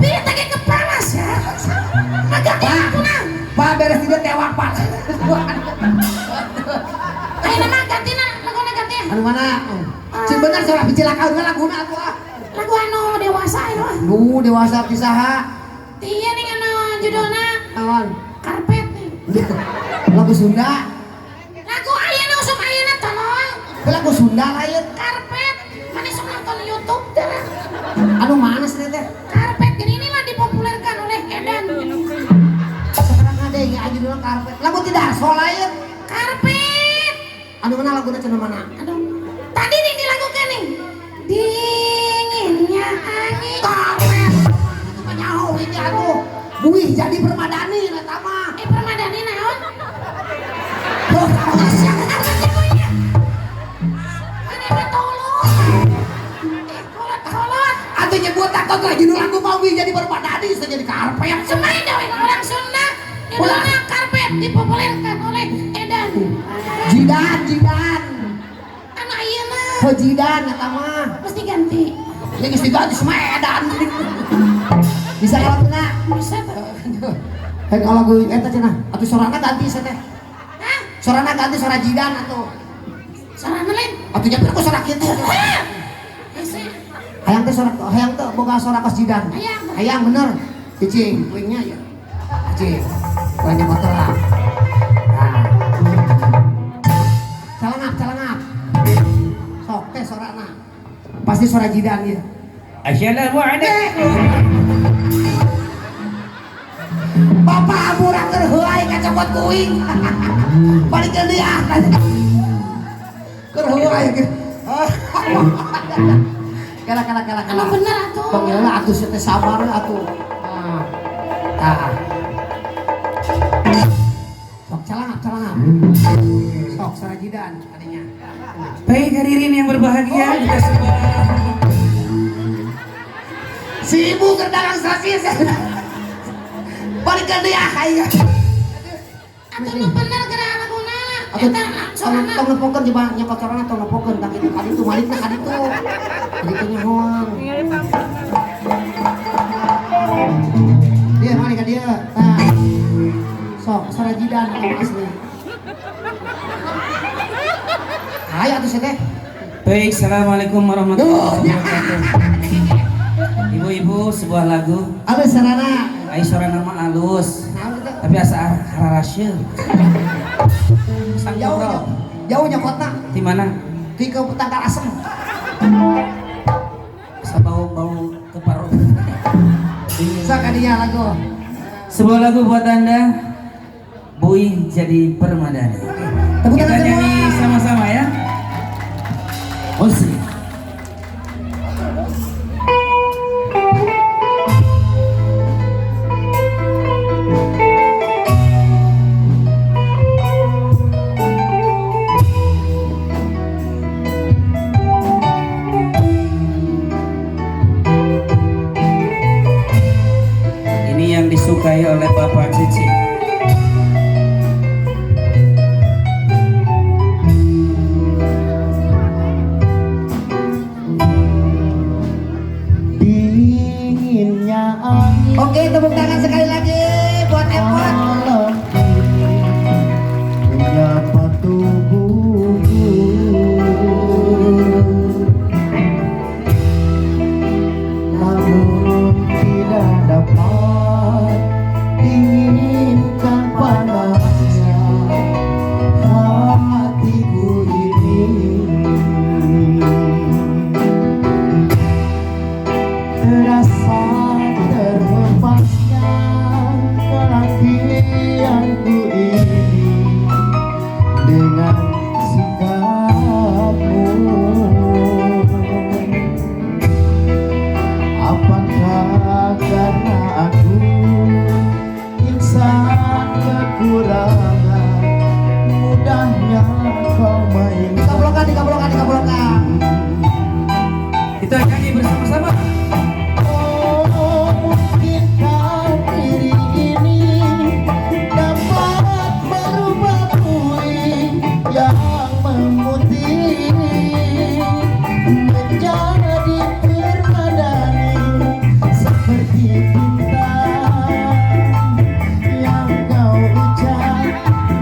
Tapi eta ge kepala ya. Maga laguna. Pak beres tidak tewak Pak. Ayeuna mah gantina laguna ganti. Anu mana? Cing bener salah bicilaka heula laguna atuh ah. Lagu anu dewasa anu ah. Nu dewasa pisaha. Iya nih anu judulna Naon? Karpet nih. Lagu Sunda. Lagu ayeuna usum ayeuna tolong. Lagu Sunda lain. Karpet. Mana sok nonton YouTube teh. Anu mana sih teh? Karpet gini inilah dipopulerkan oleh Edan. Sekarang ada yang aja dulu karpet. Lagu tidak so lain. Karpet. Anu mana laguna cenah mana? Aduh. Tadi nih dilakukan nih. Dinginnya angin. Karpet. Itu mah nyaho ini atuh. Buih jadi permadani eta mah. Permadani naon? Tuh, atuh nyebut takut lah judul lagu mau jadi permadani bisa jadi karpet. Semain dong orang Sunda. Judulnya karpet dipopulerkan oleh Edan. Jidan, Jidan. Anu ayeuna. Oh Jidan eta mah. Mesti ganti. Ya geus diganti sama Edan. Bisa laguna? Bisa tuh. Hei kalau lagu eta cenah, atuh sorana ganti sia teh. Hah? Sorana ganti sora Jidan atuh. Sorana lain. Atuh nyepir ku sora kitu. Hayang teh sora hayang teh boga sora kos Jidan. Hayang. Hayang bener. Cicing kuingnya ya. Cicing. Banyak motor lah. Nah. Calangap, calangap. Sok teh sorana. Pasti sora Jidan ya. Assalamualaikum. Bapak murah keur heuay kacokot kuing. Balik ke dia. Keur heuay. Kala kala kala kala. Anu bener atuh. Panggilna atuh teh sabar atuh. Tah. Sok calangap calangap. Sok sora Jidan adanya. Baik hadirin yang berbahagia, kita semua. Si ibu keur dagang sosis. Balik ke dia aing. Atuh nu bener geura laguna. Atuh Eta sorana. tong nepokeun coba nyokot sorana tong nepokeun tah kitu ka ditu malikna ka ditu. Ka ditu nyahoan. Dia malik ka dieu. Tah. Sok sora Jidan atuh asli. Hayu atuh teh. Baik, assalamualaikum warahmatullahi wabarakatuh. Ibu-ibu, sebuah lagu. Alus sarana. Ai sorana mah alus. Naon teh? Tapi asa hararasieun. Jauh jauh. Jauh nyokotna. Di mana? Di ke Tangkal Asem. Asa bau-bau ke paru. Sok kadinya lagu. Sebuah lagu buat Anda. Buih jadi permadani. Tepuk Kita tangan semua. nyanyi sama-sama ya. Musik. Ini yang disukai oleh Bapak Cici. Dinginnya angin. Oke, tepuk tangan sekali lagi buat Epot. Malam ini menyapa tubuhku. Namun tidak dapat dinginkan panasnya hatiku ini. Terasa terhempasnya kelakianku ini dengan sikapmu. Apakah karena aku insan kekurangan, mudahnya kau main. Dikablokan, dikablokan, dikablokan. Kita nyanyi bersama-sama. Oh, mungkinkah diri ini dapat merubah buih yang memutih menjadi permadani seperti Seperti bintang yang kau ucap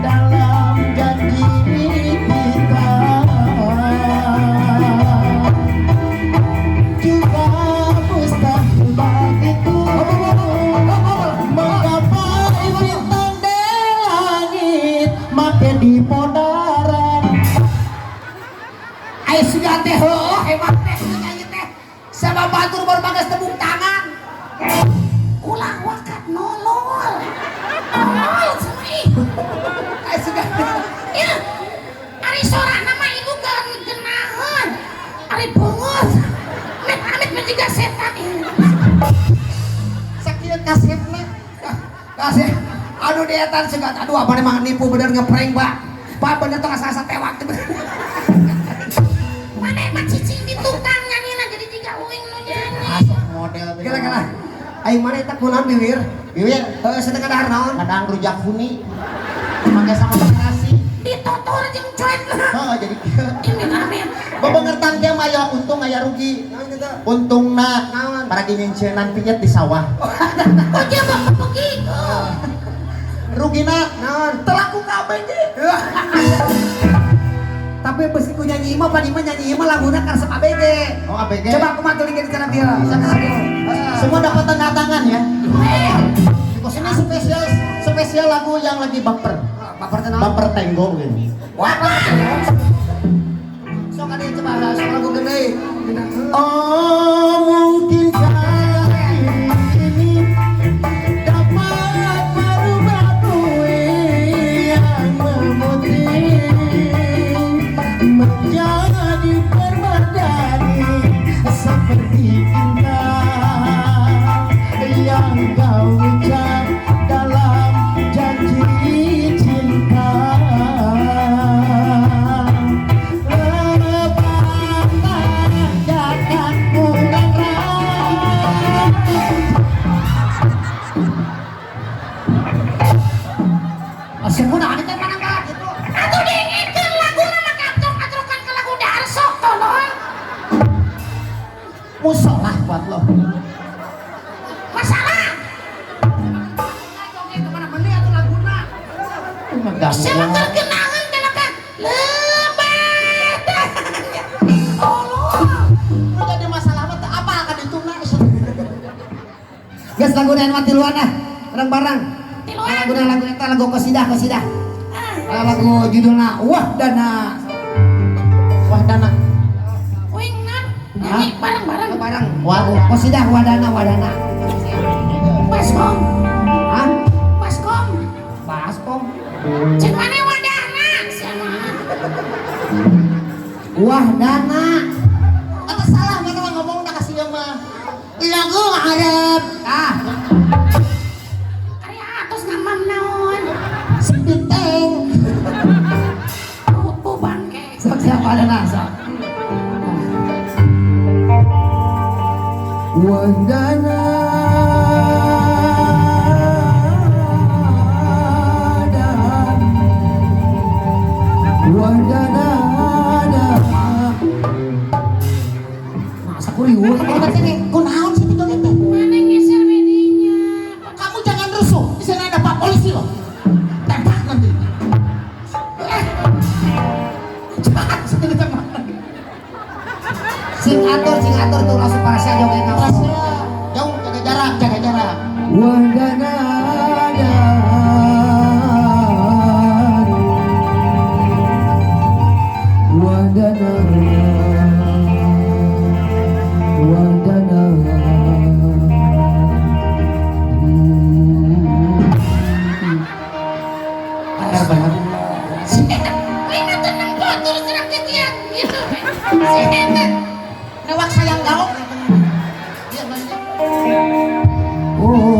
dalam janji kita. Juga mustahil bagiku menggapai bintang di langit make di podaran. Ayo sudah teh heuh hebat teh nyanyi teh. Sama batur baru bagas tepuk tangan. Ulah wakat nolol. Nolol sama ih. Ayo sudah. Ya. Ari sorana mah ibu genahan. Ari beungeut. Amit amit menjaga setan ih. Sakieu kasepna. Kasih. Aduh dietan segat. Aduh apa emang nipu bener ngeprank, Pak. Pak bener tuh asa-asa tewak tuh. Mana emang cicing di tukang nyanyina jadi jiga uing nu nyanyi. Masuk model teh. Gila gila. Aing mana eta kunaon biwir? Biwir Heuh sedeng dahar naon? kadang rujak huni make sama nasi. Ditotor jeung cuek. Heeh jadi kieu. Ini amin. Bebengertan ge mah aya untung aya rugi. Naon gitu? Untungna Naon? para nyeunceunan pijet di sawah. Oh dia bapak begitu. Rugina Naon? telaku kabeh ge. Tapi besi ku nyanyi mah pan mah nyanyi mah laguna karesep ABG. Oh ABG. Coba aku mah tulingkeun cara bieu. Semua dapat tanda tangan ya. Eh, Ini spesial spesial lagu yang lagi baper. Baper teh naon? Baper tenggo gitu. Wah. Sok ade coba sok lagu gede. Oh mungkinkah ini dapat merubah buih yang memutih menjadi permadani seperti intan yang kau ucap dalam janji cinta. Lepas tanjakan bukan ragu. Asal kunaon teh mana enggak gitu. atuh diingetkeun laguna mah atrokan ke lagu Darso tolol. Musolah buat lo. Masalah. Oke, kemana meni atuh laguna. Siapa terkenangan kenapa? Lebat. Tolol. Lu jadi masalah mah teu apa ka dituna. Geus laguna anu tiluan ah. Bareng-bareng. Tiluan. Laguna lagu eta lagu kosidah kosidah. Ah, lagu judulna Wah Dana. Wah dana. Wing nan nyanyi bareng-bareng. Bareng. Wah. Kosidah Wadana Wadana. Baskom, Hah? baskom. Baskom. Cek mana wadahna? Siapa? Wah Dana. Atau salah mana mah ngomong dah kasih mah. Lagu Arab. Ah, Ari atos namam naon? Sepiteng. Oh, bangke. Sok siapa Dana sok. Wandana dan Wandana Masa kuriweuh Obat ini kunaon sih joget teh? Mana ngeser bedinya? Kamu jangan rusuh. Di sana ada Pak polisi loh. Tembak nanti. Eh. Cepat sini ditembak. Sing atur tuh langsung para saya joget Rasnya jauh jaga jarak, jaga jarak. Wandana dan Wandana Wandana. Benar banget. Wing atuh nempo terus serak titian gitu. Si eta. Newak sayang gaok. Dia banyak. Oh.